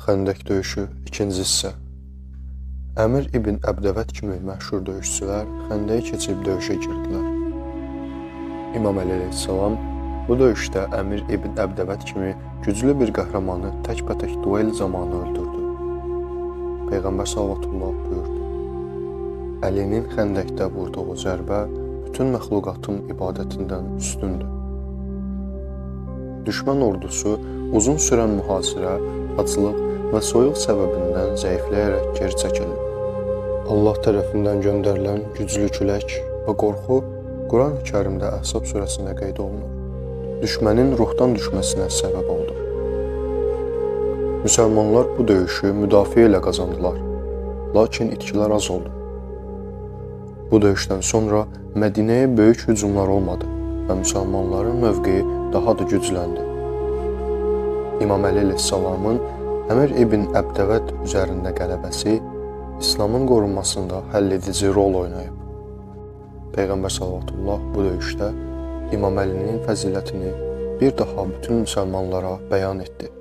Xəndək döyüşü 2-ci hissə. Əmir ibn Əbdəvət kimi məşhur döyüşçülər xəndəyi keçib döyüşə girdilər. İmam Əli əleyhissalam bu döyüşdə Əmir ibn Əbdəvət kimi güclü bir qəhrəmanı təkbətək duel zamanı öldürdü. Peyğəmbər sallallahu buyurdu: Əlinin xəndəkdə vurduğu zərbə bütün məxluqatın ibadətindən üstündür. Düşmən ordusu uzun sürən mühasirə, aclıq və soyuq səbəbindən zəifləyərək geri çəkildi. Allah tərəfindən göndərilən güclü külək və qorxu Quran-ı Kərimdə Əhzab surəsində qeyd olunur. Düşmənin ruhdan düşməsinə səbəb oldu. Müsəlmanlar bu döyüşü müdafiə ilə qazandılar. Lakin itkilər az oldu. Bu döyüşdən sonra Mədinəyə böyük hücumlar olmadı və müsəlmanların mövqeyi daha da gücləndi. İmam Əli əleyhissalamın Əmir ibn Əbdəvət üzərində qələbəsi İslamın qorunmasında həlledici rol oynayıb. Peyğəmbər sallallahu bu döyüşdə İmam Əlinin fəzilətini bir daha bütün müsəlmanlara bəyan etdi.